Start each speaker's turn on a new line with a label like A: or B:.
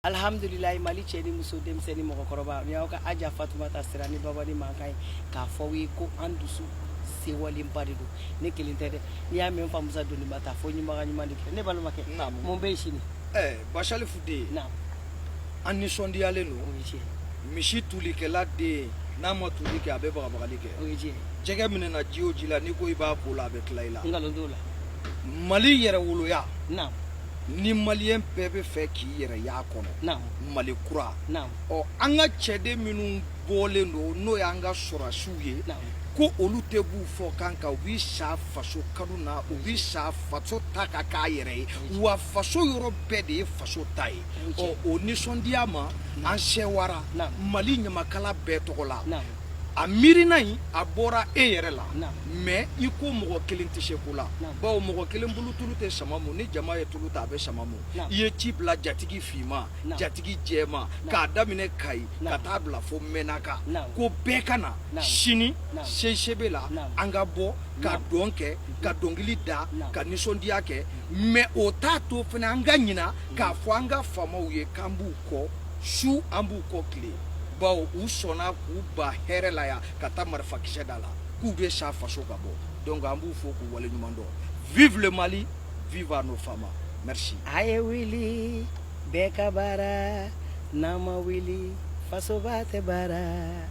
A: Alihamdulilayi, Mali cɛ ni muso, denmisɛnnin, mɔgɔkɔrɔba, ni y'aw ka Aja Fatumata Sira ni babani mankan ye k'a fɔ aw ye ko an dusu sewalenba de don. Ne kelen tɛ dɛ, n'i y'a mɛn fa Musa doniba ta fo ɲuman ɲuman de kɛ. Ne balimakɛ, mun bɛ yen sini?
B: Basalifu den,
A: Naam.
B: An nisɔndiyalen don.
A: O ye tiɲɛ.
B: Misi tulikɛla den, n'a ma tuli kɛ, a bɛ bagabagali kɛ.
A: O ye tiɲɛ.
B: Jɛgɛ minɛna ji o ji la, n'i ko i b'a ko la, a bɛ tila i la.
A: Nkalon t'o la.
B: Mali yɛrɛwoloya,
A: Naam.
B: ni maliyɛn bɛɛ bɛ fɛ k'i yɛrɛ y'a kɔnɔ,
A: Naam.
B: Mali kura.
A: Naam.
B: Ɔ, an ka cɛden minnu bɔlen don, n'o y'an ka sɔrɔdasiw ye,
A: Naam.
B: ko olu tɛ b'u fɔ kan kan, u bɛ sa faso kanu na, u bɛ sa faso ta ka k'a yɛrɛ ye, wa faso yɔrɔ bɛɛ de ye faso ta ye. Ɔ, o nisɔndiya ma, an sɛwara
A: Naam.
B: Mali ɲamakala bɛɛ tɔgɔ la.
A: Naam.
B: A miirina in, a bɔra e yɛrɛ la,
A: Naam.
B: mais i ko mɔgɔ kelen tɛ se ko la,
A: Naam.
B: bawo mɔgɔ kelen bolo tulu tɛ sama mu. Ni jama ye tulu ta, a bɛ sama mu.
A: Naam.
B: I ye ci bila jatigi finma,
A: Naam.
B: jatigi jɛma, k'a daminɛ Kayi
A: Naam.
B: ka taa bila fo Mɛnaka,
A: Naam.
B: ko bɛɛ ka na
A: Naam.
B: sini
A: Naam.
B: CICB la,
A: Naam.
B: an ka bɔ ka
A: Naam.
B: dɔn kɛ, ka dɔnkili da,
A: Naam.
B: ka nisɔndiya kɛ. Mais o t'a to fana an ka ɲina k'a fɔ an ka faamaw ye k'an b'u kɔ su, an b'u kɔ tile, bawo u sɔnna k'u ba hɛrɛ la yan ka taa marifakisɛ da la k'u bɛ sa faso ka bɔ. Donc an b'u fo k'u waleɲuman dɔn. Vive le Mali, vive à nos FAMa, merci.
A: A ye wuli, bɛɛ ka baara, n'an ma wuli, fasoba tɛ baara.